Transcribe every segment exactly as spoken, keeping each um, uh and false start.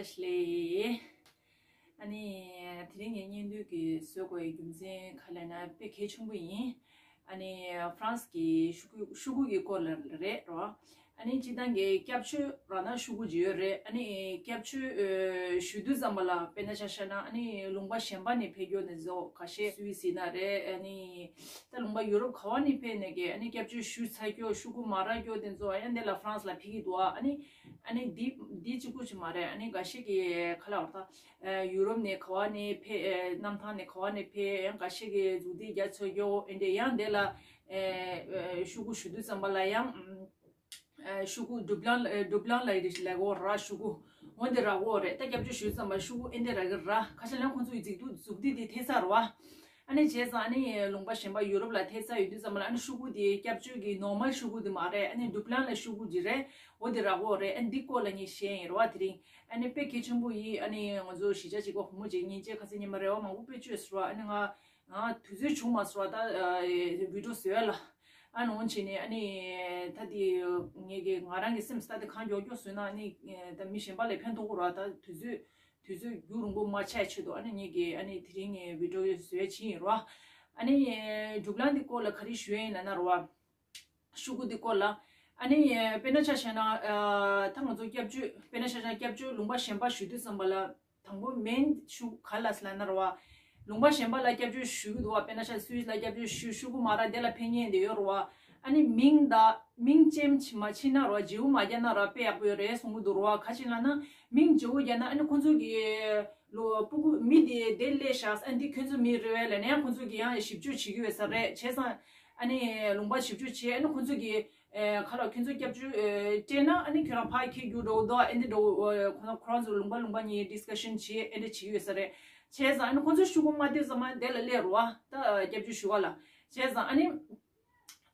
ལེ། ཨ་ནི་དེ་རིང་ངས་བརྙན་ཐུང་གི་བཟོ་དགོས་པའི་རྒྱུ་མཚན་ག་རེ་ལབ་ན་དཔེ་གལ་ཆེན་པོ་ཡིན། ཨ་ནི་ཧྥ་རན་སི་གི་ཤོག་གུ་ཤོག་གུ་གི་སྐོར་ལ་རེད་རོ། ཨ་ནི་སྤྱིར་བཏང་གི་སྐྱབས་བཅོལ་རག་ན་ཤོག་གུ་ཅིག་ཡོད་རེད། ཨ་ནི་སྐྱབས་བཅོལ་ཨ་ཞུ་དུས་ཙམ་པ་ལ་དཔེར་ན་ཆ་བཞག་ན་ཨ་ནི་ལུང་པ་གཞན་པ་ནས་ཕེབས་མཁན་དེ་ཚོ་ཁ་ཤས་སུད་སི་ན་རེད། ཨ་ནི་ད་ལུང་པ་ཡུ་རོབ་ག་བ་ནས་ཕེབས་ནས་གི་ཨ་ནི་སྐྱབས་བཅོལ་ཞུས་ཚར་མཁན་ཤོག་གུ་མ་རག་མཁན་དེ་ཚོ་ཨ་ཡང་འདི་ལ་ཧྥ་རན་སི་ལ་ཕེབས་ཀྱི་འདུག་ཨ་ནི་ཨ་ནི་འདི་འདི་གཅིག་པུ་ཅིག་མ་རེད། ཨ་ནི་འགའ་ཤས་ཀྱིས་ག་ལབ་རེད་ད། ཨ་ཡུ་རོབ་ནས་ག་བ་ནས་ཕེབས། ཨ་གནམ་ཐང་ནས་ག་བ་ནས་ཕེབས། ཡང་འགའ་ཤས་ཀྱིས་མཛུབ་ཐེལ་རྒྱག་ཚར་མཁན་འདི་འདྲ་ཡང་འདི་ལ་ཨ་ཤོག་གུ་ཞུ་དུས་ཙམ་པ་ལ་ཡང་ཨ་ཤོག་གུ་double langue double langue ལབ་ཡག་ལབ་ཡག་ར། ཤོག་གུ་འོ་འདི་རག་གི་རེད། ད་སྐྱབས་བཅོལ་ཞུ་དུས་ཙམ་པ་ཤོག་གུ་ཨེ་འདི་རག་གི་ར། ཁ་ཤས་ལ་ཁོང་ཚོ་ཡི་མཛུབ་ཐེལ་མཛུབ་ཐེལ་དེ་ཐེབས་ཚར་རེད་བ། ཨ་ནི་བྱས་ཙང་ཨ་ནི་ལུང་པ་གཞན་པ་ཡུ་རོབ་ལ་ཐེབས་ཚར་ཡོང་དུས་ཙམ་པ་ལ་ཨ་ནི་ཤོག་གུ་དེ་སྐྱབས་བཅོལ་གྱི་normal ཤོག་གུ་དེ་མ་རེད། ཨ་ནི་double langue ལ་ཤོག་གུ་ཅིག་རེད། འོ་དེ་རག་གི་རེད། ཨ་ནི་འདི་སྐོར་ལ་ངས་བཤད་ཡིན་རེད་བ། དེ་རིང་ཨ་ནི་དཔེ་གལ་ཆེན་པོ་ཡིན། ཨ་ནི་ང་ཚོ་གཞིས་ཆགས་གཅིག་པ་བུ་མོ་གཅིག་མཉེན་ཆས་ཁ་སང་ཉི་མ་རེ་བ་མང་པོ་དཔེ་བཅོས་སོང་ར། ཨ་ནི་ང་ང་དུས་ཚོད་བྱུང་མ་སོང་ར། ད་ཨ་video བཟོ་ཡ་ལ་ཨ་ནི་འོང་བྱས་ནས་ཨ་ནི་ད་དེ་ངས་ཀྱི་ང་རང་གི་སེམས་ད་དེ་གང་མགྱོགས་མགྱོགས་བཟོས་ན་ཨ་ནི་ད་མི་གཞན་པ་ལ་ཕན་ཐོགས་གི་ར། ད་དུས་ཚོད་དུས་ཚོད་རྒྱུན་རིང་པོ་མ་ཆགས་ཆེད་དུ་ཨ་ནི་ངས་ཀྱི་ཨ་ནི་དེ་རིང་ངས་video བཟོ་ཡ་ཕྱིན་ཡིན་ར། ཨ་ནི་double langue འདི་སྐོར་ལ་ག་རེ་ཞུ་ཡ་ཡིན་ལབ་ན་ར་བ། ཤོག་གུ་འདི་སྐོར་ལ། ཨ་ནི་དཔེར་ན་ཆ་བཞག་ན་ཨ་ད་ང་ཚོ་སྐྱབས་བཅོལ་དཔེར་ན་ཆ་བཞག་ན་སྐྱབས་བཅོལ་ལུང་པ་གཞན་པ་ཞུ་དུས་ཙམ་པ་ལ་དང་པོ་མིང་ཤོག་གུ་ག་རེ་ལབ་ཟེར་ལབ་ན་ར་བ། ལུང་པ་གཞན་པ་ལ་སྐྱབས་བཅོལ་ཞུ་གི་འདུག་བ། དཔེར་ན་ཆ་སུད་སི་ལ་སྐྱབས་བཅོལ་ཞུ་ཤོག་གུ་མ་རག་དེ་ལ་ཕེབས་མཁན་དེ་ཡོད་ར་བ། ཨ་ནི་མིང་དང་མིང་ཅན་མ་ཕྱིན་ན་ར་བ། བརྗེ་པོ་མ་བརྒྱབ་ན་ར་དཔེ་ཡག་པོ་ཡོད་རེད་གསུང་གི་འདུག་ར་བ། ག་ཅི་ལབ་ན་མིང་བརྗེ་པོ་བརྒྱབ་ན་ཨ་ནི་ཁོང་ཚོ་གི་ལོ་སྤུ་གུ་མི་དེ་དེ་སླེབས་ཤག་ཨ་འདི་ཁྱོད་ཚོ་མི་རེད་པས་ལབ་ནས་ཡང་ཁོང་ཚོ་གིས་ཡང་ཞིབ་དཔྱོད་བྱེད་ཀྱི་ཡོད་ས་རེད། བྱས་ཙང་ཨ་ནི་ལུང་པ་ཞིབ་དཔྱོད་བྱས། ཨ་ནི་ཁོང་ཚོ་གིས་ཨེ་ཁ་ལོ་ཁྱོད་ཚོ་སྐྱབས་བཅོལ་ཨེ་སྤྲད་ན་ཨ་ནི་ཁྱོད་རང་ཕར་འཁྱེར་རྒྱུ་འགྲོ་འདུག་ཨ་འདི་འགྲོ་ཁོ་རང་ཁོ་རང་ཚོ་ལུང་པ་ལུང་པ་གཉིས་discussion བྱས་ཨ་འདི་བྱེད་ཀྱི་ཡོད་ས་རེད། བྱས་ཙང་ཨ་ནི་ཁོང་ཚོ་ཤོག་གུ་མ་ཐེབས་ཙམ་པ་དེ་ལ་སླེབས་རེད་བ། ད་སྐྱབས་བཅོལ་ཞུ་བ་ལ། བྱས་ཙང་ཨ་ནི་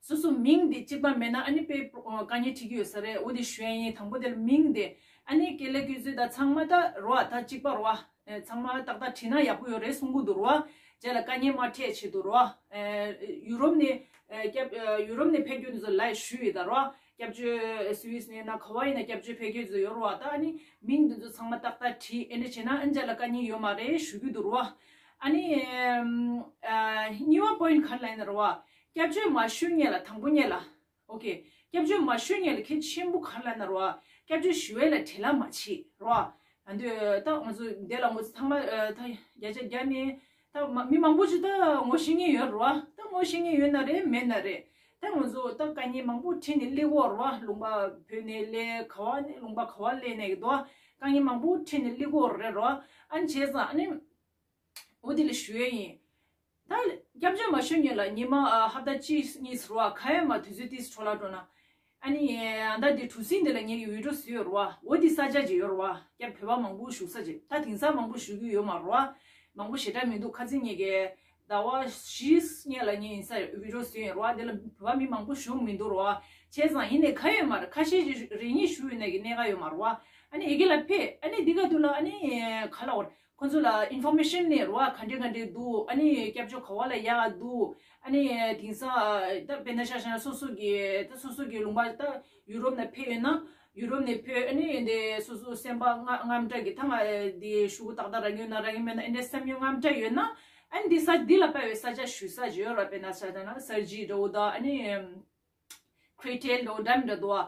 སོ་སོ་མིང་འདི་གཅིག་པ་མེད་ན་ཨ་ནི་དཔེ་དཀའ་ངལ་འཕྲད་ཀྱི་ཡོད་ས་རེད། འོ་དེ་ཞུ་ཡ་ཡིན། དང་པོ་དེ་ལ་མིང་དེ་ཨ་ནི་སྐད་ལ་སྐད་ཚོད་དང་ཚང་མ་ད་རེད་བ། ད་གཅིག་པ་རེད་བ། ཚང་མ་ཏག་ཏག་བྲིས་ན་ཡག་པོ་ཡོད་རེད་གསུང་གི་འདུག་རེད་བ། རྗེས་ལ་དཀའ་ངལ་མ་འཕྲད་ཆེད་དུ་རེད་བ། ཡུ་རོབ་ནས་སྐྱབས་ཡུ་རོབ་ནས་ཕེབས་མཁན་དེ་ཚོ་ལ་ཞུས་ཡོད་ད་རེད་བ། སྐྱབས་བཅོལ་སུད་སི་ནས་ན་ག་བ་ཡིན་ན་སྐྱབས་བཅོལ་ཕེབས་མཁན་དེ་ཚོ་ཡོད་རེད་བ། ད་ཨ་ནི་མིང་དེ་ཚོ་ཚང་མ་ཏག་ཏག་བྲིས་ཨེ་འདྲ་བྱས་ན་ཨ་ནི་རྗེས་ལ་དཀའ་ངལ་ཡོད་མ་རེད་ཞུ་གི་འདུག་རེད་བ། ཨ་ནི་གཉིས་པ་point ག་རེ་ལབ་ཡིན་ན་རེད་བ། སྐྱབས་བཅོལ་མ་ཞུ་སྔོན་ལ་དང་པོ་སྔོན་ལ། ཨོ་ཁེ། སྐྱབས་བཅོལ་མ་ཞུ་སྔོན་ལ་གལ་ཆེན་པོ་ག་རེ་ལབ་ན་རེད་བ། སྐྱབས་བཅོལ་ཞུ་ཡས་ལ་བྲེལ་བ་མ་བྱེད་རེད་བ། ཨ་འདི་ད་ང་ཚོ་འདི་ལ་ངོ་ཚ་ཚང་མ་ཨ་ད་བརྒྱ་ཆ་བརྒྱ་ནས་ད་མ་མི་མང་པོ་ཅིག་ད་ངོ་ཤེས་མཁན་ཡོད་རེད་བ། ད་ངོ་ཤེས་མཁན་ཡོད་ན་རེད་མེད་ན་རེད། ད་ང་ཚོ་ད་དཀའ་ངལ་མང་པོ་འཕྲད་ནས་སླེབས་ཀྱི་ཡོད་རེད་བ། ལུང་པ་བོད་ནས་སླེབས་ག་བ་ནས་ལུང་པ་ག་བ་སླེབས་ནས་ཀྱི་འདུག་དཀའ་ངལ་མང་པོ་འཕྲད་ནས་སླེབས་ཀྱི་ཡོད་རེད་རེད་བ། ཨ་ནི་བྱས་ཙང་ཨ་ནི། འོ་དེ་ལ་ཞུ་ཡས་ཡིན། ད་སྐྱབས་བཅོལ་མ་ཞུ་སྔོན་ལ་ཉི་མ་ཨ་ཧབ་ཏ་གཅིག་གཉིས་ཟེར་བ་ག་ཡོད་མ་དུས་ཚོད་ཏིས་འཕྲོ་བརླག་འགྲོ་ན། ཨ་ནི་ཨ་ད་དེ་གྲུ་གཟིངས་དེ་ལ་ངེད་ཀྱི་video བཟོས་ཡོད་རེད་བ། འོ་དེ་ས་ཆ་ཅིག་ཡོད་རེད་བ། སྐྱབས་བོད་པ་མང་པོ་བཞུགས་ས་ཅིག་ད་དེང་སང་མང་པོ་བཞུགས་ཀྱི་ཡོད་མ་རེད་བ། མང་པོ་ཞེ་དྲག་མི་འདུག་ཁ་སང་ངེད་ཀྱི་ཟླ་བ་བཞི་སྔོན་ལ་ངས་ཡིན་ས་video བཟོས་ཡོད་རེད་བ། དེ་ལ་བོད་པ་མི་མང་པོ་བཞུགས་མི་འདུག་རེད་བ། བྱས་ཙང་ཡིན་ནའི་ག་ཡོད་མ་རེད། ཁ་ཤས་ཅིག་རེ་གཉིས་བཞུགས་ཡོད་ན་གི་གནད་འགག་ཡོད་མ་རེད་བ། ཨ་ནི་ཡ་གི་ལ་ཕེབས། ཨ་ནི་འདི་ག་དུས་ལ་ཨ་ནི་ག་ལ་བར། ཁོང་ཚོ་ལ་information སླེབས་རེད་བ། ག་འདྲ་ག་འདྲ་འདུག་ཨ་ནི་སྐྱབས་བཅོལ་ག་བ་ལ་ཡག་འདུག་ཨ་ནི་དེང་སང་ད་དཔེར་ན་ཆ་བཞག་ན་སོ་སོ་གི་ད་སོ་སོ་གི་ལུང་པ་ད་ཡུ་རོབ་ནས་ཕེབས་ཡོད་ན་ཡུ་རོབ་ནས་ཕེབས། ཨ་ནི་འདི་སོ་སོ་སེམས་པ་དངངས་དངངས་སྐྲག་གི་ད་ང་འདི་ཤོག་གུ་ཏག་ཏག་རག་གི་ཡོད་ན་རག་གི་མེད་ན་ཨ་འདྲ་བསམ་ཡོད་དངངས་སྐྲག་ཡོད་ན་ཨ་ནི་འདི་ས་འདི་ལ་དཔའ་བའི་ས་ཆ་ཞུ་ས་ཅིག་ཡོད་རེད། དཔེར་ན་ཆ་བཞག་ན་སར་ཇི་འདྲ་བོ་དང་ཨ་ནི་ཁྲེ་ཊེལ་འདྲ་བོ་འདྲ་མི་འདྲ་འདུག་ཨ།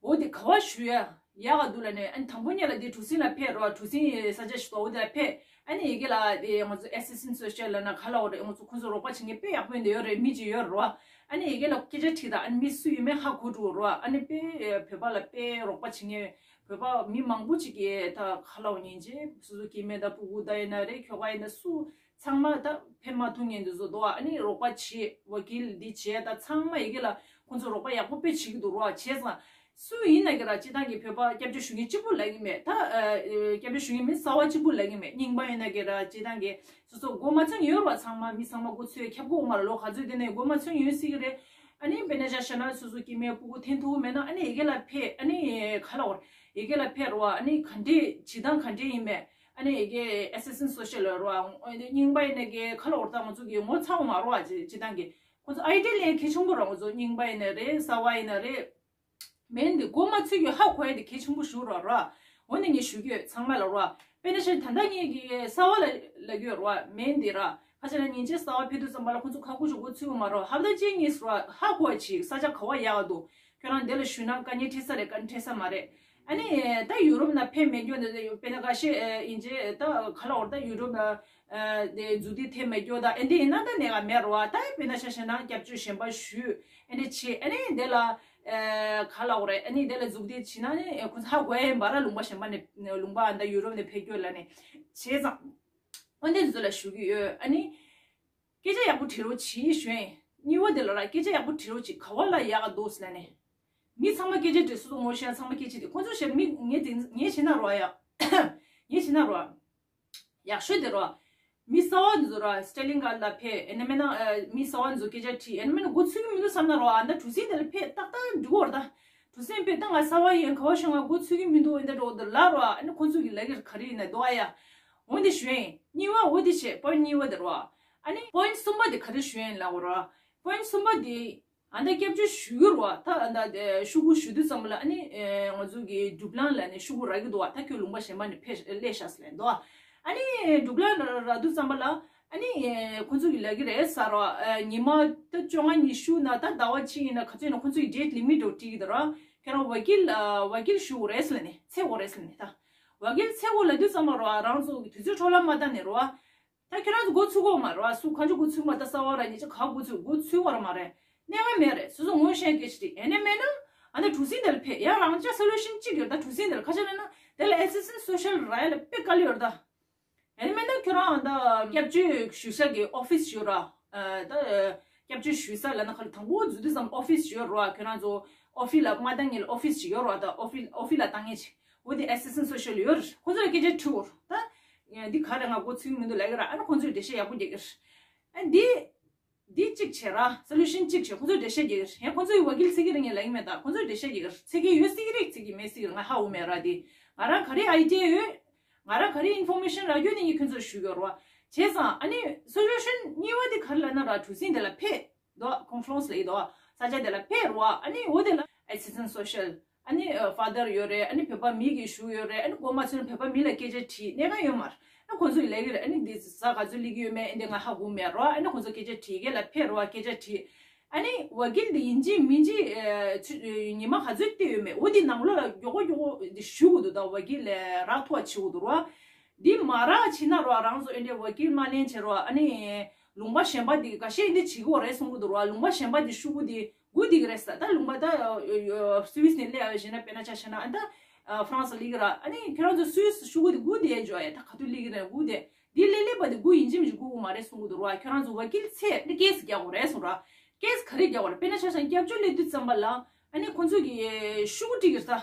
འོ་དེ་ག་བ་ཞུ་ཡ་ཡག་ག་འདུག་ལབ་ནས་ཨ་ནི་དང་པོ་ཉིད་ལ་དེ་གྲུ་གཟིངས་ལ་ཕེབས་རོགས། གྲུ་གཟིངས་ས་ཆ་ཞིག་འདུག་འོ་དེ་ལ་ཕེབས། ཨ་ནི་ཡ་གི་ལ་དེ་ང་ཚོ་assistant social ལབ་ན་ག་ལབ་དགོས་རེད། ང་ཚོ་ཁོང་ཚོ་རོགས་པ་བྱེད་མཁན་དཔེ་ཡག་པོ་ཡིན་འདི་ཡོད་རེད། མི་གཅིག་ཡོད་རེད་བ། ཨ་ནི་ཡ་གི་ལ་སྐད་ཆ་དྲིས་དང་། ཨ་ནི་མི་སུ་ཡིན་མིན་ཧ་གོ་འགྲོ་རེད་བ། ཨ་ནི་དཔེ་བོད་པ་ལ་དཔེ་རོགས་པ་བྱེད་མཁན་བོད་པ་མི་མང་པོ་ཅིག་གིས་ད་ག་ལབ་ཡིན་གྱི་སོ་སོ་སྐྱེ་དམན་དང་སྤུ་གུ་དང་ཡིན་ན་རེད། ཁྱོ་ག་ཡིན་ན་སུ་ཚང་མ་ད་ཕེབས་མ་ཐུབ་མཁན་དེ་ཚོ་འདུག་ཨ་ནི་རོགས་པ་བྱེད། ཝ་ཀིལ་འདི་བྱེད། ད་ཚང་མ་ཡ་གི་ལ་ཁོང་ཚོ་རོགས་པ་ཡག་པོ་དཔེ་བྱེད་ཀྱི་འདུག་རོགས། བྱས་ཙང་སུ་ཡིན་ན་གི་ར་སྤྱིར་བཏང་གི་བོད་པ་སྐྱབས་བཅོལ་ཞུ་མཁན་གཅིག་པུ་ལབ་ཀྱི་མེད། ད་ཨ་སྐྱབས་བཅོལ་ཞུ་མཁན་མི་གསར་པ་གཅིག་པུ་ལབ་ཀྱི་མེད། རྙིང་པ་ཡིན་ན་གི་ར་སྤྱིར་བཏང་གི་སོ་སོ་མགོ་མ་ཚོས་ཡོད་རོགས། ཚང་མ་མི་ཚང་མ་མགོ་ཚོས་ཁྱབ་གོ་མ་ར་ལོ་ག་ཚོད་དེ་ནས་མགོ་མ་ཚོས་ཡོད་སྲིད་ཀྱི་རེད། ཨ་ནི་དཔེར་ན་ཆ་བཞག་ན་སོ་སོ་སྐྱེ་དམན་སྤུ་གུ་འཐེན་ཐུབ་མེད་ན་ཨ་ནི་ཡ་གི་ལ་ཕེབས། ཨ་ནི་ག་ལབ་དགོས་རེད། ཡ་གི་ལ་ཕེབས་རོགས། ཨ་ནི་ག་འདྲས་བྱེད་སྟངས་ག་འདྲས་ཡིན་མེད། ཨ་ནི་ཡ་གི་assistant social ལ་རོ། ཨ་ནི་རྙིང་པ་ཡིན་ན་གི་ག་ལབ་དགོས་རེད། ད་ང་ཚོ་གི་ངོ་ཚ་བ་མ་རོ། ཨ་ཅི་ཅི་དང་གི་ཁོང་ཚོ་ཨའི་ཌི་ཡ་ལེན་གལ་ཆེན་པོ་རོ། ང་ཚོ་རྙིང་པ་ཡིན་ན་རེད། གསར་པ་ཡིན་ན་རེད། མིང་འདི་མགོ་མ་ཚོས་ཀྱི་ཧ་གོ་ཡ་འདི་གལ་ཆེན་པོ་ཞིག་རོ་རོ། འོ་ནས་ངས་ཞུ་གི་ཡོད་ཚང་མ་ལ་རོ། དཔེར་ན་ཆ་ད་ལྟ་ངས་ཀྱི་གསར་པ་ལ་ལབ་ཀྱི་ཡོད་རོ། མེན་འདི་ར་ཁ་ཆ་ལ་ཉིན་བྱེད་གསར་པ་ཕེབས་དུས་ཙམ་པ་ལ་ཁོང་ཚོ་ཁ་ཁུ་ཞུ་གོ་ཚུད་མ་རོ། ཧབ་ད་ཅིག་གཉིས་རོ་ཧ་གོ་ཅིག་ས་ཆ་ག་བ་ཡག་འདུག་ཁྱོད་རང་འདི་ལ་ཞུས་ན་དཀའ་ངལ་འཕྲད་ས་རེད་དཀའ་ངལ་འཕྲད་ས་མ་རེད། ཨ་ནི་ད་ཡུ་རོབ་ན་ཕེབས་མེད་རྒྱུ་འདི་དཔེར་ན་ཁ་ཤས་ཨིན་ཇི་ད་ག་ལ་འོར་ད་ཡུ་རོབ་ན་དེ་མཛུབ་ཐེལ་ཐེབས་མེད་རྒྱུ་ད་ཨེ་འདི་ཡིན་ན་ད་ནས་ག་མེད་རོ། ད་དཔེར་ན་ཆ་བཞག་ན་སྐྱབས་བཅོལ་གཞན་པ་ཞུས་ཨེ་འདི་བྱེད་ཨ་ནི་འདི་ལ་ག་ལ་འོ་རེད། ཨ་ནི་འདི་ལ་མཛུབ་ཐེལ་བྱེད་ན་ནི་ཁོ་ཧ་གོ་ཡ་ཡིན་པ་ར། ལུང་པ་གཞན་པ་ནས་ལུང་པ་ཨ་ད་ཡུ་རོབ་ནས་ཕེབས་རྒྱུ་ལ་ནི་བྱས་ཙང་འོ་འདི་ཚོ་ལ་ཞུ་གི་ཡོད། ཨ་ནི། སྐད་ཆ་ཡག་པོ་དྲི་རོགས་གྱིས་ཞུ་ཡིན། གཉིས་པ་དེ་ལ་ར་སྐད་ཆ་ཡག་པོ་དྲི་རོགས་གྱིས་ག་བ་ལ་ཡག་འདུག་ཟེར་ནས། མི་ཚང་མ་སྐད་ཆ་དྲི་སོ་སོ་ངོ་ཤེས་ཚང་མ་སྐད་ཆ་དྲི་ཁོང་ཚོ་ཞེ་མི་ངས་དེ་ངས་བྱས་ན་རོ་ཡ། ངས་བྱས་ན་རོ། ཡག་ཤོས་དེ་རོ། མི་གསར་བ་འདི་ཚོ་ར་སི་ཊེ་ལིན་ག་ལ་ཕེབས་ཨེ་ན་མེད་ན་མི་གསར་བ་འདི་ཚོ་སྐད་ཆ་དྲི་ཨེ་ན་མེད་ན་མགོ་ཚོད་ཀྱི་མི་འདུག་བསམ་ན་རོ། ཨ་ད་གྲུ་གཟིངས་དེ་ལ་ཕེབས་ཏག་ཏག་འགྲིག་གོ་ར་ད། གྲུ་གཟིངས་ཕེབས་ད་ང་གསར་བ་ཡིན་ག་བ་ཤོང་ང་མགོ་ཚོད་ཀྱི་མི་འདུག་ཨེ་འདྲ་འགྲོ་འདི་ལ་རོ། ཨ་ནི་ཁོང་ཚོ་གི་ལ་གིར་ག་རེ་ཡིན་ན་འདུག་ཨ་ཡ། འོ་འདི་ཞུ་ཡིན། གཉིས་པ་འོ་འདི་བྱས་པོ་ཡིན་ཊི་གཉིས་པ་འདི་རོ། ཨ་ནི་པོ་ཡིན་ཊི་གསུམ་པ་འདི་ག་རེ་ཞུ་ཡིན་ལབ་རོ། པོ་ཡིན་ཊི་གསུམ་པ་འདི་ཨ་ད་སྐྱབས་བཅོལ་ཞུ་གི་རོ། ད་ཨ་ད་ཤོག་གུ་ཞུ་དུས་ཙམ་པ་ལ་ཨ་ནི་ང་ཚོ་གི་འབྲུག་ལང་ལ་ནི་ཤོག་གུ་རག་གི་འདུག་ད་ཁྱོད་ལུང་པ་གཞན་པ་ནས་ཕེབས་སླེབས་ཤག་ཟེར་ལབ་འདུག་ཨ་ནི་འབྲུག་ལང་རག་དུས་ཙམ་པ་ལ་ཨ་ནི་ཁོང་ཚོ་གི་ལབ་གི་རེད་ཟེར་རོ། ཉི་མ་ད་བཅོ་ལྔ་ཉི་ཤུ་ན་ད་ཟླ་བ་གཅིག་ཡིན་ན་ག་ཚོད་ཡིན་ན་ཁོང་ཚོ་གི་ཌེ་ཊི་ལི་མིཊ་འདྲ་བོ་བྲིས་ཀྱི་འདུག་ར། ཁྱོད་རང་ཝ་ཀིལ་ཝ་ཀིལ་ཞུ་དགོས་རེད་ཟེར་ནས་འཚོལ་དགོས་རེད་ཟེར་ནས་ད། ཝ་ཀིལ་འཚོལ་དགོས་ལབ་དུས་ཙམ་པ་རོ་རང་ཚོ་གི་དུས་ཚོད་འཕྲོ་བརླག་མ་བཏང་ནས་རོ། ད་ཁྱོད་རང་ཚོ་འགོ་ཚུགས་དགོས་མ་རོ། སུ་གང་ཚོ་འགོ་ཚུགས་མ་ད་གསར་བ་ར་ཉེ་ཆ་ག་འགོ་ཚུགས་འགོ་ཚུགས་བར་མ་རེད། གནད་འགག་མེད་རེད། སོ་སོ་ངོ་ཤེས་སྐད་ཆ་དྲིས་ཨེ་ནས་མེད་ན་ཨ་ནི་གྲུ་གཟིངས་དེ་ལ་ཕེབས་ཡ་རང་ཅག་སོ་ལུ་ཤན་གཅིག་ཡོད་ད། གྲུ་གཟིངས་དེ་ལ་ཁ་ཆ་ལ་ན་དེ་ལ་ཨེ་སི་སི་ཊེན་ཊི་སོ་ཤལ་རག་ཡ་ལ་དཔེ་དཀའ་ལས་ཡོད་ད། ཨེ་ནི་མེད་ན་ཁྱོད་རང་ད་སྐྱབས་བཅོལ་ཞུ་ས་གི་ཨོ་ཕི་སི་ཡོད་ར། ད་སྐྱབས་བཅོལ་ཞུ་ས་ལ་ན་ཁ་ལ་དང་པོ་འཛུལ་དུས་ཙམ་ཨོ་ཕི་སི་ཡོད་ར། ཁྱོད་རང་ཚོ་ཨོ་ཕི་ལ་མ་བཏང་ངེས་ལ་ཨོ་ཕི་སི་ཡོད་ར། ད་ཨོ་ཕི་ཨོ་ཕི་ལ་བཏང་ངེས་ཅིག་འོ་དེ་ཨེ་སི་སི་ཊེན་ཊི་སོ་ཤལ་ཡོད་ར། ཁོང་ཚོ་ལ་སྐད་ཆ་དྲི་འོ་ར། ད་འདི་ག་རེ་ང་འགོ་ཚུགས་མི་འདུག་ལབ་གི་ར། ཨ་ནི་ཁོང་ཚོས་འགྲེལ་བཤད་ཡག་པོ་རྒྱག་གི་ར། ཨ་འདི། འདི་གཅིག་བྱས་ར། སོ་ལུ་ཤན་གཅིག་བྱས་ཁོང་ཚོས་འགྲེལ་བཤད་རྒྱག་གི་རེད། ཁོང་ཚོས་ཝ་ཀིལ་འཚོལ་གྱི་རེད་ངས་ལབ་ཀྱི་མེད་ད། ཁོང་ཚོས་འགྲེལ་བཤད་རྒྱག་གི་རེད། འཚོལ་གྱི་ཡོད་སྲིད་ཀྱི་རེད་འཚོལ་གྱི་མེད་སྲིད་ཀྱི་རེད་ང་ཧ་གོ་མེད་ར། དེ་ང་རང་ག་རེ་ཨའི་ཌི་ཡ་ཡོད། ང་རང་ག་རེ་ཨིན་ཕོར་མེ་ཤན་རག་རྒྱུ་ནི་ངས་ཁྱོད་ཚོར་ཞུ་གི་ཡོད་རེད་བ། བྱས་ཙང་ཨ་ནི་སོ་ལུ་ཤན་གཉིས་པ་དེ་ག་རེ་ལབ་ན་ར་གྲུ་གཟིངས་དེ་ལ་ཕེབས་དོ། ཀོན་ཕ་རེན་སི་ལ་ཡིན་དོ། ས་ཆ་དེ་ལ་ཕེབས་རེད་བ། ཨ་ནི་འོ་དེ་ལ་ཨེ་སི་སི་ཊེན་ཊི་སོ་ཤལ། ཨ་ནི་ཕ་དར་ཡོད་རེད། ཨ་ནི་བོད་པ་མི་གི་ཞུགས་ཡོད་རེད། ཨ་ནི་མགོ་མ་ཚོས་བོད་པ་མི་ལ་སྐད་ཆ་དྲིས་གནས་ག་ཡོད་མ་རེད། ཨ་ཁོང་ཚོ་ཡི་ལབ་ཀྱི་རེད། ཨ་ནི་འདི་ཟ་ག་ཚོད་སླེབས་ཀྱི་ཡོད་མེད་ཨ་འདི་ང་ཧ་གོ་མེད་རོ། ཨ་ནི་ཁོང་ཚོ་སྐད་ཆ་དྲིས་གས་ལ་ཕེབས་རོ་སྐད་ཆ་དྲིས། ཨ་ནི་ཝ་ཀིལ་འདི་ཡིན་གཅིག་མིན་གཅིག་ཉི་མ་ག་ཚོད་བལྟས་ཡོད་མེད་འོ་འདི་ནང་ལོགས་ལ་མགྱོགས་པོ་མགྱོགས་པོ་འདི་ཞུ་དགོས་འདུག་ད་ཝ་ཀིལ་ལ་རག་ཐུབ་པ་བྱེད་དགོས་འདུག་རོ། འདི་མ་རག་བྱེད་ན་རོ་རང་ཚོ་ཨ་འདི་ཝ་ཀིལ་མ་ལེན་བྱེད་རོ། ཨ་ནི་ལུང་པ་གཞན་པ་འདི་འགའ་ཤས་འདི་བྱེད་ཀྱི་ཡོད་རེད་གསུང་གི་འདུག་རོ། ལུང་པ་གཞན་པ་འདི་ཤོག་གུ་འདི་སྒུག་བསྡད་ཀྱི་རེད་ཟེར། ད་ལུང་པ་ད་སུད་སི་ནས་སླེབས་པ་བྱས་ན་དཔེར་ན་ཆ་བཞག་ན་ཨ་ད་ཧྥ་རན་སི་སླེབས་ཀྱི་ར། ཨ་ནི་ཁྱོད་རང་ཚོ་སུད་སི་ཤོག་གུ་འདི་སྒུག་བསྡད་འཇོག་ཡ་ད་ག་དུས་སླེབས་ཀྱི་རེད་སྒུག་བསྡད། འདི་སླེབས་སླེབས་པ་འདི་སྒུག་ཡིན་གཅིག་མིན་གཅིག་སྒུག་དགོས་མ་རེད་གསུང་གི་འདུག་རོ། ཁྱོད་རང་ཚོ་ཝ་ཀིལ་འཚོལ་འདི་ཀེ་སི་རྒྱག་དགོས་རེད་གསུང་ར། ཀེ་སི་ག་རེ་རྒྱག་དགོས་རེད། དཔེར་ན་ཆ་བཞག་ན་སྐྱབས་བཅོལ་སླེབས་དུས་ཙམ་པ་ལ་ཨ་ནི་ཁོང་ཚོ་གི་ཤོག་གུ་སྒྲིག་གི་རེད་ད།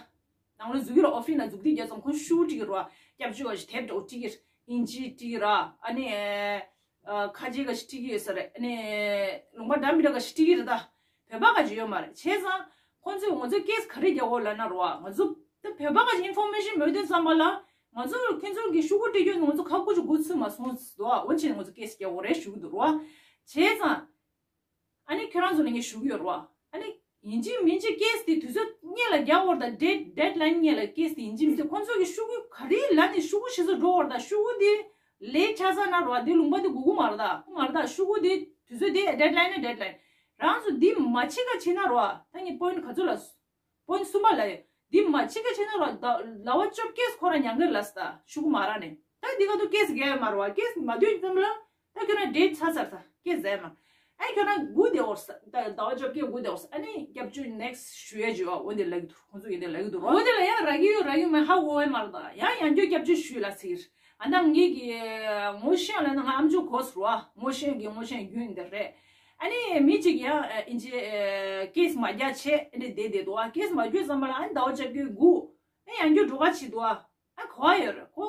ནང་ལོགས་འཛུལ་གྱི་ར། ཨོ་ཕི་སི་ནང་འཛུལ་དུས་རྒྱ་ཚོམ་ཁོང་ཤུགས་སྒྲིག་གི་ར། སྐྱབས་བཅོལ་བ་ཞིག་དེབ་འདྲ་བོ་སྒྲིག་གི་ཨིན་ཇི་སྒྲིག་གི་ར། ཨ་ནི་ཁ་ཆེ་ག་ཞིག་སྒྲིག་གི་ཡོད་ས་རེད། ཨ་ནི་ལུང་པ་འདྲ་མི་འདྲ་ག་ཞིག་སྒྲིག་གི་རེད་ད། བོད་པ་ག་ཞིག་ཡོད་མ་རེད། བྱས་ཙང་ཁོང་ཚོས་ང་ཚོ་ཀེ་སི་ག་རེ་རྒྱག་དགོས་ལབ་ན་ར་བ། ང་ཚོ་ད་བོད་པ་ག་ཞིག་ཨིན་ཕོར་མེ་ཤན་མེད་དུས་ཙམ་པ་ལ་ང་ཚོ་ཁྱེད་ཚོ་གི་ཤོག་གུ་སྒྲིག་རྒྱུ་ང་ཚོ་ཁ་ཁུ་ཅིག་འགོ་ཚུགས་མ་སོང་ཟེར་དོ། འོན་ཆེན་ང་ཚོ་ཀེ་སི་རྒྱག་དགོས་རེད་ཞུ་གི་འདུག་ར་བ། བྱས་ཙང་། ཨ་ནི་ཁྱོད་རང་ཚོ་ལ་ངས་ཞུ་གི་ཡོད་རེད་བ། ཨ་ནི་ཡིན་གཅིག་མིན་གཅིག་ཀེ་སི་དེ་དུས་ཚོད་སྔོན་ལ་རྒྱག་དགོས་རེད་ད། ཌེ་ཌེཌ་ལའིན་སྔོན་ལ་ཀེ་སི་དེ་ཡིན་གཅིག་མིན་གཅིག་ཁོང་ཚོ་གི་ཤོག་གུ་ག་རེ་ལབ་ནས་ཤོག་གུ་ཞིག་ཚོ་འགྲོ་དགོས་རེད་ད། ཤོག་གུ་དེ་ལེཊ་ཆགས་ཚར་ན་རེད་བ། དེ་ལུང་པ་དེ་སྒུག་གི་མ་རེད་ད། སྒུག་མ་རེད་ད། ཤོག་གུ་དེ་དུས་ཚོད་དེ་ཌེཌ་ལའིན་ནི་ཌེཌ་ལའིན། རང་ཚོ་འདི་མ་བྱེད་ག་བྱེད་ན་རེད་བ། ད་ངས་པོ་ཡིན་ཊི་ག་ཚོད་ལ། པོ་ཡིན་ཊི་གསུམ་པ་ལ་ཡོད། འདི་མ་བྱེད་ག་བྱེད་ན་ར་ཟླ་ཟླ་བ་བཅོ་བརྒྱད་ཁོ་རང་མྱང་གི་ལ་ཟླ་ཤོག་གུ་མ་རག་ནས། ད་འདི་ག་དུས་ཀེ་སི་རྒྱག་ཡོད་མ་རེད་བ། ཀེ་སི་མ་དུས་ཙམ་ལ་ད་ཁྱོད་རང་ཌེཊ་ཚར་ཚར་ད་ཀེ་སི་རྒྱག་ཡོད་མ་རེད། ཨ་ཁྱོད་རང་སྒུག་བསྡད་འོར་ས་ད་ཟླ་བ་བཅོ་བརྒྱད་སྒུག་བསྡད་འོར་ས། ཨ་ནི་སྐྱབས་བཅོལ་ནེག་སི་ཊི་ཞུ་ཡ་བྱོས་བ། འོ་འདི་ལབ་གི་འདུག་ཁོང་ཚོ་ཡིན་འདི་ལབ་གི་འདུག་ར། འོ་འདི་ལ་ཡང་རག་གི་ཡོད་རག་གི་མེད་ཧ་གོ་བ་མ་རེད་ད། ཡང་ཡང་བསྐྱར་སྐྱབས་བཅོལ་ཞུས་ལ་ཟེར། ཨ་ནི་ངེད་ཀྱི་ངོ་ཤེས་ལ་ན་ང་ཨམ་ཅོག་གོ་ཟེར་བ། ངོ་ཤེས་ཀྱི་ངོ་ཤེས་རྒྱུན་འདི་རེད། ཨ་ནི་མི་གཅིག་ཡང་ཨིན་ཇི་ཀེ་སི་མ་རྒྱག་བྱས་ཨ་ནི་བསྡད་བསྡད་འདུག་ཨ་ཀེ་སི་མ་རྒྱག་ཙམ་པ་ལ་ཨ་ནི་ཟླ་བ་བཅོ་བརྒྱད་སྒུག་ཨ་ཡང་རྒྱུ་འགྲོ་ག་ཕྱིན་འདུག་ཨ་ཨ་གོ་བ་ཡོད་རེད། ཁོ་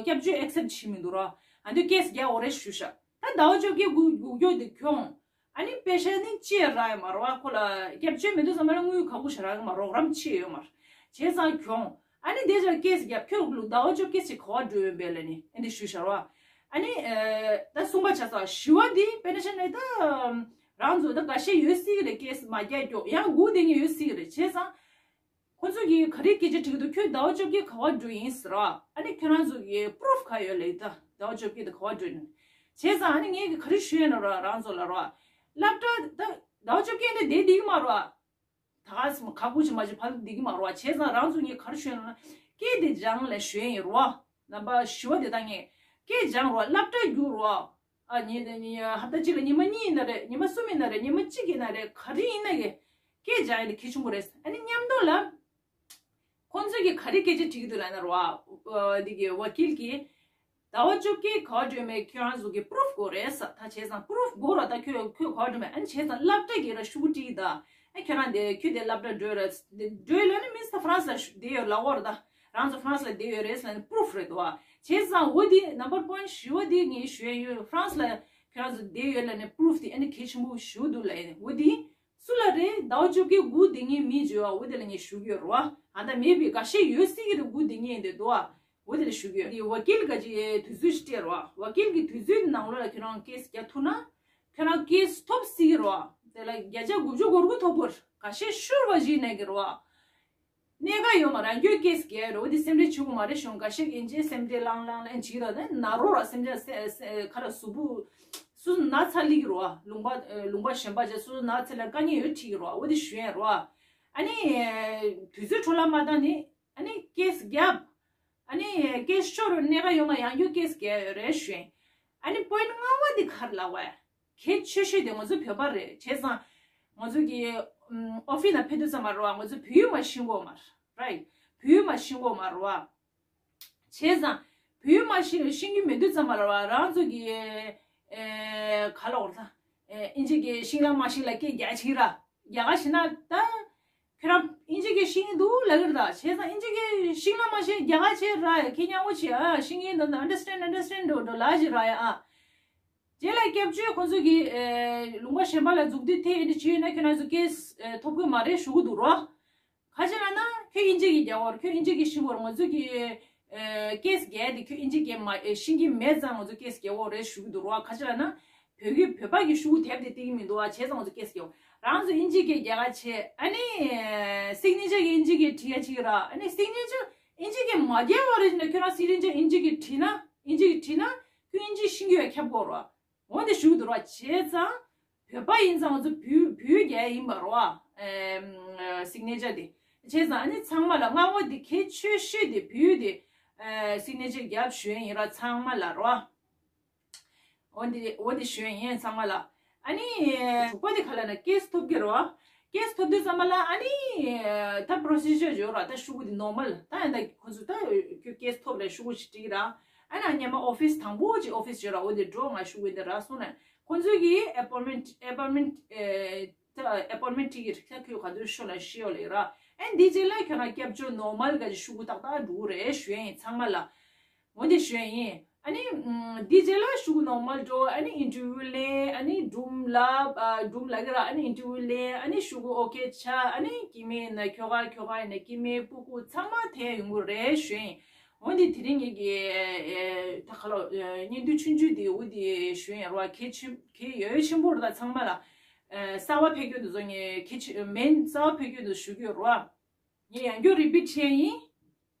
སྐྱབས་བཅོལ་ཨེག་སེབ་བྱེད་མི་འདུག་ར། ཨ་ནི་ཀེ་སི་རྒྱག་འོ་རེད་ཞུ་ཤག་ད་ཟླ་བ་བཅོ་བརྒྱད་སྒུག་སྒུག་རྒྱུ་འདི་གྱོང་། ཨ་ནི་པེ་ཤ་ནི་ཅི་ཡང་རག་ཡོད་མ་རེད་བ། ཁོ་ལ་སྐྱབས་བཅོལ་མི་འདུག་ཙམ་པ་ལ་དངུལ་ག་པོ་ཞིག་རག་གི་མ་རེད། རོགས་རམ་ཅི་ཡང་ཡོད་མ་རེད། བྱས་ཙང་གྱོང་། ཨ་ནི་དེ་ཚོ་ཀེ་སི་རྒྱབ་ཁྱོད་ལུག་ཟླ་བ་བཅོ་བརྒྱད་ཅིག་ག་པར་འགྲོ་ཡོད་པས་ལབ་ནི་ཨེ་འདི་ཞུས་ཤར་བ། ཨ་ནི་ད་གསུངས་པ་ཆ་ཚང་ཞི་བ་འདི་དཔེར་ན་ཆ་ནས་ད་རང་ཚོ་ད་འགའ་ཤས་ཡོད་སྲིད་ཀྱི་རེད། ཀེ་སི་མ་རྒྱག་རྒྱུ་ཡང་སྒུག་བསྡད་མཁན་ཡོད་སྲིད་ཀྱི་རེད། བྱས་ཙང་། ཁོ་ཚོ་གིས་ག་རེ་སྐད་ཆ་དྲིས་འདུག་ཁྱོད་ཟླ་བ་བཅོ་བརྒྱད་ག་པར་འགྲོ་ཡིན་ཟེར་བ། ཨ་ནི་ཁྱོད་རང་ཚོ་གི་པུ་རུབ་ག་ཡོད་ལབ་ད། ཟླ་བ་བཅོ་བརྒྱད་དུ་ག་པར་འགྲོ་ཡིན། བྱས་ཙང་ཨ་ནི་ངས་གི་ག་རེ་ཞུ་ཡིན་ལབ་ར། རང་ཚོ་ལབ་ར། སློབ་གྲྭ་ད་ཟླ་བ་བཅོ་བརྒྱད་འདི་བསྡད་བསྡད་ཀྱི་མ་རེད་བ། ད་ག་ཟེ་མ་ག་གུ་ཅི་མ་ཅི་ཕར་བསྡད་ཀྱི་མ་རེད་བ། བྱས་ཙང་རང་ཚོ་ངས་ག་རེ་ཞུ་ཡིན་ལབ་ན། སྐད་དེ་སྦྱང་ལབ་ཞུ་ཡིན་རེད་བ། རྣམ་པ་བཞི་པ་དེ་ད་ངས་སྐད་སྦྱང་རེད་བ། སློབ་གྲྭ་རྒྱུགས་རེད་བ། ཨ་ཉི་ཉི་ཧབ་ཏ་གཅིག་ལ་ཉི་མ་གཉིས་ཡིན་ན་རེད། ཉི་མ་གསུམ་ཡིན་ན་རེད། ཉི་མ་གཅིག་ཡིན་ན་རེད། ག་རེ་ཡིན་ན་གི་སྐད་སྦྱང་ཡ་དེ་གལ་ཆེན་པོ་རེད། ཨ་ནི་མཉམ་དུ་ལ། ཁོང་ཚོས་ཀྱིས་ག་རེ་སྐད་ཆ་དྲིས་ཀྱི་འདུག་ལབ་ན་རེད་བ། འདི་གི་ཝ་ཀིལ་གྱིས། ཟླ་བ་བཅོ་བརྒྱད་ག་པར་འགྲོ་མེད་ཁྱོད་རང་ཚོ་གིས་པུ་རུབ་དགོས་རེད་ཟེར། ད་བྱས་ཙང་པུ་རུབ་དགོས་ར། ད་ཁྱོད་ཁྱོད་ག་པར་འགྲོ་མེད། ཨ་ནི་བྱས་ཙང་སློབ་གྲྭ་གིས་ར་ཤོག་བུ་བྲིས་ད། ཨ་ཁྱོད་རང་དེ་ཁྱོད་དེ་སློབ་གྲྭ་འགྲོ་ར། འགྲོ་ལབ་ནི་མིན་ས་ཧྥ་རན་སི་ལ་བསྡད་ཡོད་ལབ་དགོས་རེད་ད། རང་ཚོ་ཧྥ་རན་སི་ལ་བསྡད་ཡོད་རེད་ཟེར་ནས་པུ་རུབ་རེད་དོ། བྱས་ཙང་འོ་དེ་ནམ་བར་པོ་ཡིན་ཊི་བཞི་པ་དེ་ངས་ཞུ་ཡ་ཡོད། ཧྥ་རན་སི་ལ་ཁྱོད་རང་ཚོ་བསྡད་ཡོད་ལབ་ནས་པུ་རུབ་དེ་ཨ་ནི་གལ་ཆེན་པོ་ཞེ་པོ་འདུག་ལབ་ཡ་ནི་འོ་དེ། སུ་ལ་རེད། ཟླ་བ་བཅོ་བརྒྱད་དགུ་དེ་ངས་མི་བརྗོད་ཨ། འོ་དེ་ལ་ངས་ཞུ་གི་ཡོད་རེད་བ། ཨ་ད་མེད་པའི་འགའ་ཤས་ཡོད་སྲིད་ཀྱི་རེད། དགུ་དེ་ངས་འདི་འདུག་ཨ། འོ་དེ་ལ་ཞུ་གི་ཡོད། དེ་ཝ་ཀིལ་ག་ཅིག་དུས་ཚོད་ཞིག་སྤྲད་རེད་བ། ཝ་ཀིལ་གྱི་དུས་ཚོད་ནང་ལོགས་ལ་ཁྱོད་རང་ཀེ་སི་རྒྱག་ཐུབ་ན། ཁྱོད་རང་ཀེ་སི་ཐོབ་སྲིད་ཀྱི་རེད་བ། དེ་ལ་བརྒྱ་ཆ་དགུ་བཅུ་གོ་དགུ་ཐོབ་དགོས་རེད། འགའ་ཤས་ཤོར་བ་ཞིག་གནས་ཀྱི་རེད་བ། གནད་འགག་ཡོད་མ་རེད། ཁྱོད་ཀེ་སི་རྒྱག་རེད། འོ་དེ་སེམས་ཁྲལ་བྱེད་དགོས་མ་རེད། གཞུང་འགའ་ཤས་ཨིན་ཇི་སེམས་ཁྲལ་ལངས་ལངས་ལངས་བྱེད་ར། ད་ན་རོ་ར་སེམས་ཁྲལ་སེ་སེ་ཁ་ར་གཟུགས་པོ། སོ་སོ་ན་ཚ་སླེབས་ཀྱི་རེད་བ། ལུང་པ་ལུང་པ་གཞན་པ་བྱས་སོ་སོ་ན་ཚ་ལ་དཀའ་ངལ་ཡོད་འགྲིག་གི་རེད་བ། འོ་དེ་ཞུ་ཡ་རེད་བ། ཨ་ནི་དུས་ཚོད་འཕྲོ་བརླག་མ་བཏང་ནི། ཨ་ནི་ཀེ་སི་རྒྱབ། ཨ་ནི་ཀེ་སི་ཤོར་རུ་གནད་འགག་ཡོད་མ། ཡང་བསྐྱར་ཀེ་སི་རྒྱག་ཡོད་རེད་ཞུ་ཡིན། ཨ་ནི་པོ་ཡིན་ཊི་ལྔ་པ་དེ་ག་རེ་ལབ་པ། གལ་ཆེ་ཤོས་དེ་ང་ཚོ་བོད་པ་རེད། བྱས་ཙང་ང་ཚོ་གི་ཨོ་ཕིས་ནང་ཕེབས་དུས་ཙམ་པ་རེད་བ། ང་ཚོ་བོད་ཡིག་མ་ཤེས་ཀྱི་ཡོད་མ་རེད། རའིཊ། བོད་ཡིག་མ་ཤེས་ཀྱི་ཡོད་མ་རེད་བ། བྱས་ཙང་བོད་ཡིག་མ་ཤེས་ཤེས་ཀྱི་མེད་དུས་ཙམ་པ་རེད་བ། རང་ཚོ་གི་ཨེ་ག་ལབ་དགོས་རེད་ད། ཨེ་ཨིན་ཇི་གི་ཤིང་ལ་མ་ཤིང་ལ་སྐད་རྒྱག་བྱེད་ར། རྒྱ་གར་ཞིག་ན་ད། ཁྱོད་རང་ཨིན་ཇི་གི་ཤེས་ཀྱི་འདུག་ལབ་ཀྱི་རེད་ད། བྱས་ཙང་ཨིན་ཇི་གི་ཤིང་ལ་མ་ཤིང་རྒྱ་གར་བྱེད་ར། ཁྱེད་སྙན་པོ་བྱེད་ཨ། ཤེས་ཀྱི་འདུག་ན། understand understand འགྲོ་འགྲོ་ལབ་བྱེད་ར་ཡ་ཨ། རྗེས་ལ་སྐྱབས་བཅོལ་ཁོང་ཚོ་གིས་ཨེ་ལུང་པ་གཞན་པ་ལ་འཛུགས་དུས་དེ་ཨེ་འདྲ་བྱས་ཡོད་ན་ཁྱོད་རང་ཚོ་ཀེ་སི་ཨེ་ཐོབ་ཀྱི་མ་རེད་ཞུ་གི་འདུག་རོ། ག་ཅི་ལབ་ན་ཁྱོད་ཨིན་ཇི་གི་རྒྱག་དགོས་རེད། ཁྱོད་ཨིན་ཇི་གི་ཤེས་དགོས་རེད། ང་ཚོ་གི་ཨེ་ཀེ་སི་རྒྱག་དེ་ཁྱོད་ཨིན་ཇི་གི་མ་ཨེ་ཤེས་ཀྱི་མེད་ཙང་ང་ཚོ་ཀེ་སི་རྒྱག་དགོས་རེད་ཞུ་གི་འདུག་རོ། ག་ཅི་ལབ་ན། བོད་ཀྱི་བོད་པ་གི་ཤོག་གུ་དེབ་དེ་སྟེར་གྱི་མི་འདུག་བ། བྱས་ཙང་ང་ཚོ་ཀེ་སི་རྒྱག་རང་ཚོ་ཨིན་ཇི་སྐད་རྒྱག་ག་བྱས། ཨ་ནི་སིག་ནེ་ཅར་གྱི་ཨིན་ཇི་སྐད་བྲིས་ཡ་ཅིག་ར། ཨ་ནི་སིག་ནེ་ཅར་ཨིན་ཇི་སྐད་མ་རྒྱག་པ་རེད་ན་ཁྱོད་རང་སིག་ནེ་ཅར་ཨིན་ཇི་སྐད་བྲིས་ན། ཨིན་ཇི་སྐད་བྲིས་ན་ཁྱོད་ཨིན་ཇི་ཤེས་ཀྱི་ཡོད་ཁྱབ་དགོས་ར། འོ་འདི་ཞུ་འདུག་ར། བྱས་ཙང་བོད་པ་ཡིན་ཙང་ང་ཚོ་བོད་བོད་རྒྱག་ཡིན་པ་ར་བ། སིག་ནེ་ཅར་དེ། བྱས་ཙང་ཨ་ནི་ཚང་མ་ལ་ལྔ་པ་དེ་གལ་ཆེ་ཤོས་དེ་བོད་དེ་སིག་ནེ་ཅར་རྒྱབ་ཞུ་ཡ་ཡིན་ར་ཚང་མ་ལ་ར་བ། འོ་འདི་འོ་འདི་ཞུ་ཡ་ཡིན་ཚང་མ་ལ། ཨ་ནི་དྲུག་པ་དེ་ག་ལབ་ན་ཀེ་སི་ཐོབ་ཀྱི་རེད་བ། ཀེ་སི་ཐོབ་དུས་ཙམ་པ་ལ་ཨ་ནི་ད་པྲོ་སི་ཇར་ཡོད་ར། ད་ཤོག་གུ་དེ་ནོར་མལ་ད་ཡིན་ད་ཁོ་ཚོ་ད་ཁྱོད་ཀེ་སི་ཐོབ་རེད་ཤོག་གུ་ཞིག་བྲིས་ར། ཨ་ན་སྔོན་མ་ཨོ་ཕིས་དང་པོ་ཅིག་ཨོ་ཕིས་ཡོད་ར། འོ་དེ་འགྲོ་ང་ཤོག་གུ་འདི་ར་སོང་ན་ཁོ་ཚོ་གིས་ཨེ་པོན་མེན་ཊི་ཨེ་པོན་མེན་ཊི་ཨེ་ད་ཨེ་པོན་མེན་ཊི་ཊི་ཀེ་ཊི་ད་ཁྱོད་ག་དུས་ཤོག་ལ་ཤི་ཡོད་ལེ་ར། ཨ་འདི་རྗེས་ལ་ཁྱོད་རང་སྐྱབས་བཅོལ་ནོར་མལ་ག་ཅིག་ཤོག་གུ་ཏག་ཏག་འགྲོ་གི་རེད་ཞུ་ཡ་ཡིན་ཚང་མ་ལ། འོ་འདི་ཞུ་ཡ་ཡིན། ཨ་ནི་ཨམ་འདི་རྗེས་ལ་ཤོག་གུ་ནོར་མལ་འགྲོ། ཨ་ནི་ཨིན་ཊར་བིའུ་ལེན། ཨ་ནི་སྒྲུང་ལབ་ཨ་སྒྲུང་ལབ་ཀྱི་ར། ཨ་ནི་ཨིན་ཊར་བིའུ་ལེན། ཨ་ནི་ཤོག་གུ་ཨོ་ཁེ་ཆགས། ཨ་ནི་སྐྱེ་དམན་ཡིན་ན་ཁྱོ་ག་ཁྱོ་ག་ཡིན་ན་སྐྱེ་དམན་སྤུ་གུ་ཚང་མ་ཐོན་ཡོང་གི་རེད་ཞུ་ཡིན། འོ་འདི་དེ་རིང་ངེད་ཀྱི་ཨེ་ད་ག་ལ་ཨེ་བརྙན་ཐུང་ཆུང་ཆུང་འདི་འོ་འདི་ཞུ་ཡིན་ར་བ། གལ་ཆེ་གལ་ཡོད་ཆེན་པོ་རེད་ད་ཚང་མ་ལ། ཨེ་གསར་པ་ཕེབས་རྒྱུ་འདི་ཚོ་ངས་གལ་ཆེ་མིན་གསར་པ་ཕེབས་རྒྱུ་འདི་ཞུ་གི་ཡོད་ར་བ། ངས་ཡང་བསྐྱར་རི་པིཊ་བྱས་ཡིན།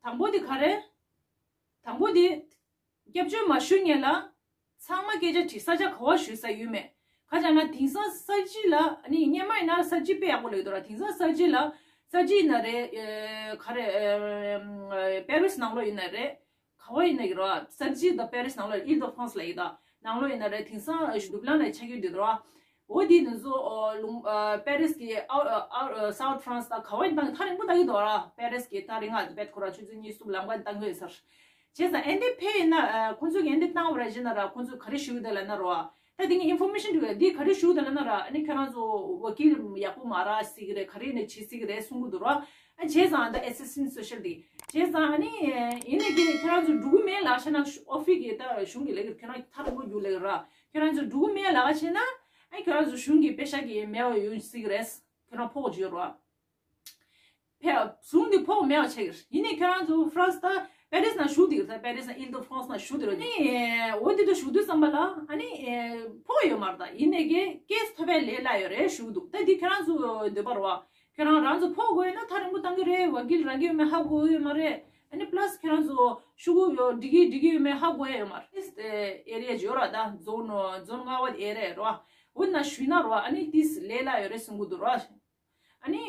དང་པོ་འདི་ག་རེ། དང་པོ་འདི། སྐྱབས་བཅོལ་མ་ཞུ་སྔོན་ལ། ཚང་མ་སྐད་ཆ་དྲིས་ས་ཆ་ག་བ་ཞུ་ས་ཡོད་མེད། ཁ་ཆག་ན་དེང་སང་གསར་བརྗེ་ལ་ནི་སྔོན་མ་ཡིན་ན་གསར་བརྗེ་དཔེ་ཡག་པོ་ལབ་འདུག་ར། དེང་སང་གསར་བརྗེ་ལ་གསར་བརྗེ་ཡིན་ན་རེད། ཨེ་ག་རེ་ཨེ་པེ་རིས་ནང་ལོགས་ཡིན་ན་རེད། ག་བ་ཡིན་ན་གི་ར། གསར་བརྗེ་དང་པེ་རིས་ནང་ལོགས་ཨིལ་ཏོ་ཧྥ་རན་སི་ལབ་ཡིན་ད། ནང་ལོགས་ཡིན་ན་རེད། དེང་སང་ཨེ་ཌུབ་ལན་ལ་ཆགས་ཀྱི་འདུག་ར། འོ་དེ་ནི་ཚོ་ཨོ་ལུང་ཨ་པེ་རིས་ཀྱི་ཨའུ་ཨ་ཨ་སའུཐ་ཧྥ་རན་སི་དང་ག་བ་ཡིན་དང་ཐག་རིང་པོ་ལྟ་གི་འདུག་ར། པེ་རིས་ཀྱི་ཐག་རིང་ང་དེ་བེད་ཁོ་ར་ཆུ་ཚོད་གཉིས་གསུམ་ལམ་ཁ་བཏང་གི་ཡོད་ས་རེད། བྱས་ཙང་ཨེ་འདི་ཕེབས་ཡིན་ན་ཨ་ཁོང་ཚོ་གིས་ཨེ་འདི་བཏང་བ་ར་བྱས་ན་ར་ཁོང་ཚོ་ག་རེ་ཞུ་གི་འདུག་ལབ་ན་ར། ད་དེ་ནི་ཨིན་ཕོར་མེ་ཤན་འདུག་ག་འདི་ག་རེ་ཞུ་གི་འདུག་ལབ་ན་ར། ཨ་ནི་ཁྱོད་རང་ཚོ་ཝ་ཀིལ་ཡག་པོ་མ་རག་སྲིད་གི་རེད། ག་རེ་ནས་བྱེད་སྲིད་གི་རེད་གསུང་གི་འདུག་ར། ཨ་བྱས་ཙང་ད་ཨེ་སི་སི་ཊེན་ཊི་སོ་ཤལ་འདི་བྱས་ཙང་ཨ་ནི་ཡིན་ནའི་གི་ཁྱོད་རང་ཚོ་འགྲོ་གི་མེད་ལབ་བྱས་ན་ཨོ་ཕིས་གི་ད་གཞུང་གི་ལས་ཀ་ཁྱོད་རང་ཐག་རིང་པོ་རྒྱུགས་ལས་གི་ར། ཁྱོད་རང་ཚོ་འགྲོ་གི་མེད་ལབ་བྱས་ན་ཨ་ཁྱོད་རང་ཚོ་གཞུང་གི་པེ་ཤག་གི་མེད་པ་ཡོང་སྲིད་གི་རེད། ཁྱོད་རང་ཕོགས་བརྗོད་ར། ཕེ་ཟུང་འདི་ཕོགས་མེད་པ་ཆགས་ཀྱི་རེད། ཡིན་ནའི་ཁྱོད་རང་ཚོ་ཧྥ་རན་སི་ད་པེ་རིས་ནང་བཞུགས་བསྡད་ཀྱི་རེད། ད་པེ་རིས་ནང་ཨིལ་ཏོ་ཧྥ་རན་སི་ནང་བཞུགས་བསྡད་རེད། ནི་འོ་དེ་འདྲ་བཞུགས་དུས་ཙམ་པ་ལ་ཨ་ནི་ཕོགས་ཡོད་མ་རེད། ད་ཡིན་ནའི་གི་ཀེ་སི་ཐོབ་པའི་ལས་སླ་ཡོད་རེད་ཞུ་གི་འདུག་ད་འདི་ཁྱོད་རང་ཚོ་འདོད་པ་རེད་བ། ཁྱོད་རང་རང་ཚོ་ཕོག་དགོས་ཡོད་ན་ཐག་རིང་པོ་བཏང་གི་རེད། ཝ་ཀིལ་རག་གི་ཡོད་མེད་ཧ་གོ་ཡོད་མ་རེད། ཨ་ནི་པ་ལ་སི་ཁྱོད་རང་ཚོ་ཤོག་གུ་ཡོད་འབྲི་གི་འབྲི་གི་ཡོད་མེད་ཧ་གོ་ཡ་ཡོད་མ་རེད། ཨེ་རི་ཡ་ཅིག་ཡོད་ར། ད་རྫོང་ནོ་རྫོང་ལྔ་པ་དེ་ཨེ་རེད་རོ། འོ་ན་ཞུས་ན་རོ། ཨ་ནི་ཏིས་ལས་སླ་ཡོད་རེད་གསུང་གི་འདུག་རོ། ཨ་ནི་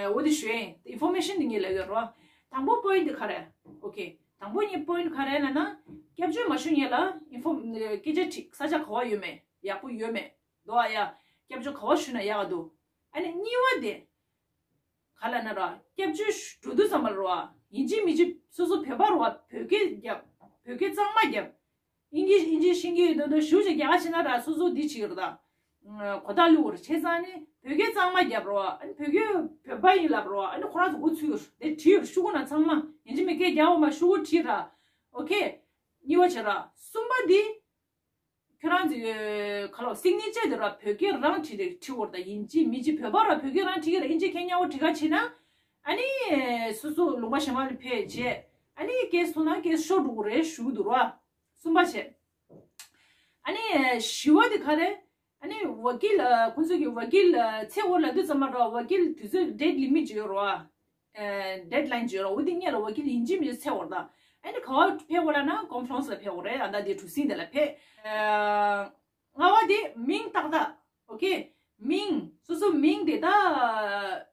འོ་དེ་ཞུ་ཡིན། ཨིན་ཕོར་མེ་ཤན་དེ་ངས་ལབ་ཡོད་རོ། དང་པོ་པོ་ཡིན་དེ་ག་རེད། ཨོ་ཁེ། དང་པོ་ངའི་པོ་ཡིན་ག་རེ་ལབ་ན། སྐྱབས་བཅོལ་མ་ཞུ་ཉེ་ལ་ཨིན་ཕོར་སྐད་ཆ་དྲིས། ས་ཆ་ག་བ་ཡོད་མེད། ཡག་པོ་ཡོད་མེད། འདུག་ཨ་ཡ། སྐྱབས་བཅོལ་ག་བ་ཞུ་ན་ཡག་ག་འདུག་ཨ་ནི་གཉིས་པ་དེ་ག་ལབ་ན་ར། སྐྱབས་བཅོལ་འགྲོ་དུས་ཙམ་པ་ར་བ། ཡིན་གཅིག་མིན་གཅིག་སོ་སོ་བོད་པ་ར་བ། བོད་སྐད་རྒྱབ། བོད་སྐད་གཙང་མ་རྒྱབ། ཨིན་ཇི་ཨིན་ཇི་ཤེས་ཀྱི་ཡོད་དོ་དོ་ཞུ་ཅིག་རྒྱག་ཕྱིན་ན་ར་སོ་སོ་འདི་བྱེད་ཀྱི་རེད་ད། གོ་བརྡ་བླུག་ར། བྱས་ཙང་ནི་བོད་སྐད་གཙང་མ་རྒྱབ་རོ། ཨ་ནི་བོད་སྐད་བོད་པ་ཡིན་ལབ་རོ། ཨ་ནི་ཁོ་རང་ཚོ་མགོ་ཚོས་ཀྱི་རེད། དེ་བྲིས་ཡོད་རེད། ཤོག་གུ་ནང་ཚང་མ་ཡིན་གཅིག་མིན་གཅིག་རྒྱག་འོ་མ་ཤོག་གུ་བྲིས་ར། ཨོ་ཁེ། གཉིས་པ་བྱས་ར། གསུམ་པ་འདི། ཁྱོད་རང་ཚོའི་ག་ལོ་སིག་ནི་ཅར་དེ་ར་བོད་སྐད་རང་བྲིས་རེད། བྲིས་འོ་ར། ད་ཡིན་གཅིག་མིན་གཅིག་བོད་པ་ར་བོད་སྐད་རང་བྲིས་ཀྱི་ར། ཨིན་ཇི་སྐད་རྙིང་པ་བྲིས་ཁ་ཕྱིན་ན། ཨ་ནི་སོ་སོ་ལུང་པ་གཞན་པ་ལ་ཕེབས་བྱས། ཨ་ནི་སྐད་སོང་ན་སྐད་ཤོར་འགྲོ་གི་རེད་ཞུ་གི་འདུག་ར། གསུམ་པ་བྱས། ཨ་ནི་བཞི་པ་དེ་ག་རེད། ཨ་ནི་ཝ་ཀིལ་ཨ། ཁོང་ཚོ་གི་ཝ་ཀིལ་ཨ། ཚེ་འོ་ལབ་དུས་ཙམ་པ་ར་ཝ་ཀིལ་དུས་ཚོད་ཌེ་ཊི་ལི་མིཊ་ཅིག་ཡོད་ར་བ། ཌེ་ཌི་ལའིན་ཅིག་ཡོད་ར། འོ་དེ་སྔོན་ལ་ཝ་ཀིལ་ཡིན་གཅིག་མིན་གཅིག་ཚེ་འོ་ར། ད་ཨ་ནི་ག་བ་ཕེབས་འོ་ལབ་ན་ཀོན་ཕ་རེན་སི་ལ་ཕེབས་འོ་རེད། ཨ་ད་དེ་གྲུ་གཟིངས་དེ་ལ་ཕེབས། ལྔ་པ་དེ་མིང་ཏག་ཏག་ཨོ་ཁེ། མིང་། སོ་སོ་མིང་དེ་ད་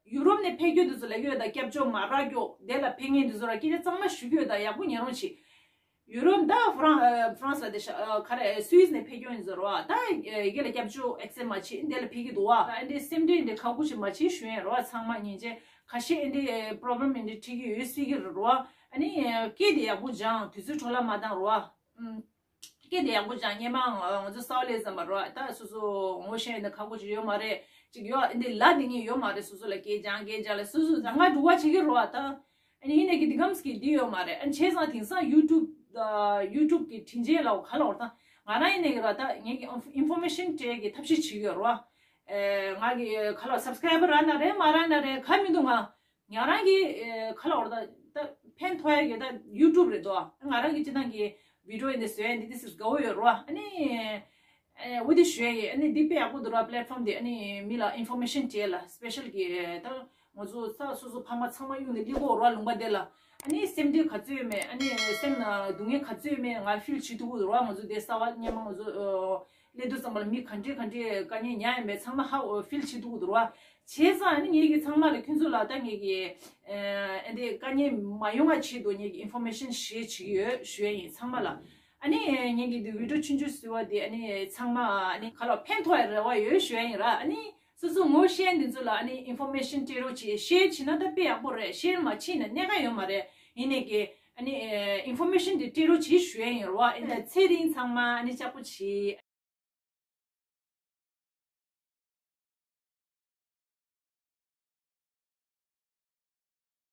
ཡུ་རོབ་ནས་ཕེབས་རྒྱུ་དེ་ཚོ་ལབ་ཀྱི་ཡོད་ད། སྐྱབས་བཅོལ་མ་རག་རྒྱུ་དེ་ལ་ཕེབས་མཁན་དེ་ཚོ་ར་སྐད་ཆ་གཙང་མ་ཞུ་གི་ཡོད་ད། ཡག་པོ་ཉན་རོགས་བྱེད། ཡུ་རོབ་ད་ཧྥ་རན་ཧྥ་རན་སི་ལ་དེ་ཤ་ག་རེ་སུད་སི་ནས་ཕེབས་རྒྱུ་ཡིན་ཟེར་བ། ད་ཡི་གེ་ལ་སྐྱབས་བཅོལ་ཨེག་སེབ་མ་བྱེད་འདི་ལ་ཕེབས་ཀྱི་འདུག་བ། ཨ་འདི་སེམས་ཁྲལ་འདི་ཁག་པོ་ཞིག་མ་བྱེད་ཞུ་ཡིན་རོ། ཚང་མ་ཉན་ཆེ་ཁ་ཤས་ཨ་འདི་པོ་རོབ་ལེམ་ཨ་འདི་འཕྲད་ཀྱི་ཡོད་སྲིད་ཀྱི་རེད་རོ། ཨ་ནི་སྐད་དེ་ཡག་པོ་སྦྱང་། དུས་ཚོད་འཕྲོ་བརླག་མ་བཏང་རོ། ཨུམ། སྐད་དེ་ཡག་པོ་སྦྱང་། སྔོན་མ་ང་ཚོ་ས་བ་ལེ་ཟེར་མ་རོ། ད་སོ་སོ་ངོ་ཤེས་ཡིན་ན་ཁག་པོ་ཞིག་ཡོད་མ་རེད། ཅིག་ཡོད་ཨ་འདི་ལ་འདི་ངས་ཡོད་མ་རེད། སོ་སོ་ལ་སྐད་སྦྱང་སྐད་སྦྱང་ལ་སོ་སོ་ང་འགྲོ་བ་བྱེད་ཀྱི་རོ། ད་ཨ་ནི་ཡིན་ནས་ཀྱི་འདི་གམ་སྐད་འདི་ཡོད་མ་རེད། ཨ་ནི་བྱས་ཙང་དེང་སང་ཡུ་ཊུབ་ཡུ་ཊུབ་ཀྱི་དྲིན་ཆེན་ལ་ག་ལ་བར་ད་ང་རང་ཡིན་ནས་ཀྱི་ར། ད་ངས་ཀྱི་ཨིན་ཕོར་མེ་ཤན་སྤྲད་ཀྱི་ཐབས་ཤེས་བྱེད་ཀྱི་ཡོད་རོ། ཨེ་ང་གི་ག་ལ་སབ་སི་ཀ་རའི་བར་རག་ན་རེད་མ་རག་ན་རེད་ག་མི་འདུག་ང་ང་རང་གི་ཨེ་ག་ལ་བར་ད་ད་ཕན་ཐོགས་ཡ་གི་ད་ཡུ་ཊུབ་རེད་དོ། ང་རང་གི་སྤྱི་བཏང་གི་བི་ཌི་ཡོ་ཡིན་ནས་བཟོས་ཡ་འདི་འདི་སི་དགའ་བོ་ཡོད་རོ། ཨ་ནི། ཨེ་འོ་དེ་ཞུ་ཡ་ཡིན། ཨ་ནི་འདི་དཔེ་ཡག་པོ་འདུག་ར། པི་ལེ་ཊི་ཕོམ་དེ་ཨ་ནི་མི་ལ་ཨིན་ཕོར་མེ་ཤན་སྤྲད་ལ་སི་པེ་ཤལ་གྱི་ད་ང་ཚོ་ས་སོ་སོ་ཕ་མ་ཚང་མ་གཡུག་ནས་སླེབས་ཀྱི་ཡོད་ར་ལུང་པ་དེ་ལ། ཨ་ནི་སེམས་ཁྲལ་ག་ཚོད་ཡོད་མེད། ཨ་ནི་སེམས་ནང་སྡུག་བསྔལ་ག་ཚོད་ཡོད་མེད་ང་ཕིལ་བྱེད་ཐུབ་ཀྱི་འདུག་ར། ང་ཚོ་དེ་གསར་པ་སྔོན་མ་ང་ཚོ་སླེབས་དུས་ཙམ་པ་ལ་མི་ག་འདྲས་ག་འདྲས་དཀའ་ངལ་མྱངས་ཡོད་མེད་ཚང་མ་ཧ་ཕིལ་བྱེད་ཐུབ་ཀྱི་འདུག་ར། བྱས་ཙང་ཨ་ནི་ངེད་ཀྱི་ཚང་མ་ལ་ཁྱོད་ཚོ་ལ་ད་ངེད་ཀྱི་ཨ་འདི་དཀའ་ངལ་མ་ཡོང་བ་ཆེད་དུ་ངེད་ཀྱི་ཨིན་ཕོར་མེ་ཤན་ཤེར་བྱེད་ཀྱི་ཡོད་ཞུ་ཡ་ཡིན་ཚང་མ་ལ། ཨ་ནི་ངེད་ཀྱི་འདི་བི་ཌི་ཡོ་ཆུང་ཆུང་བཟོས་པ་དེ་ཨ་ནི་ཚང་མ་ཨ་ནི་ག་ལ་ཕན་ཐོགས་ཡ་རེ་བ་ཡོད་ཞུ་ཡ་ཡིན་ར། ཨ་ནི་སོ་སོ་ངོ་ཤེས་འདི་ཚོ་ལ་ཨ་ནི་ཨིན་ཕོར་མེ་ཤན་སྤྲད་རོགས་བྱེད། ཤེར་བྱེད་ན་ད་དཔེ་ཡག་པོ་རེད། ཤེར་མ་བྱེད་ན་གནད་འགག་ཡོད་མ་རེད། ཡིན་ནས་ཀྱི་ཨ་ནི་ཨིན་ཕོར་མེ་ཤན་འདི་སྤྲད་རོགས་བྱེད་ཞུ་ཡ་ཡིན་ར། ཨ་ནི་ཚེ་རིང་ཚང་མ་ཨ་ནི་ལྕགས་པོ་བྱེད།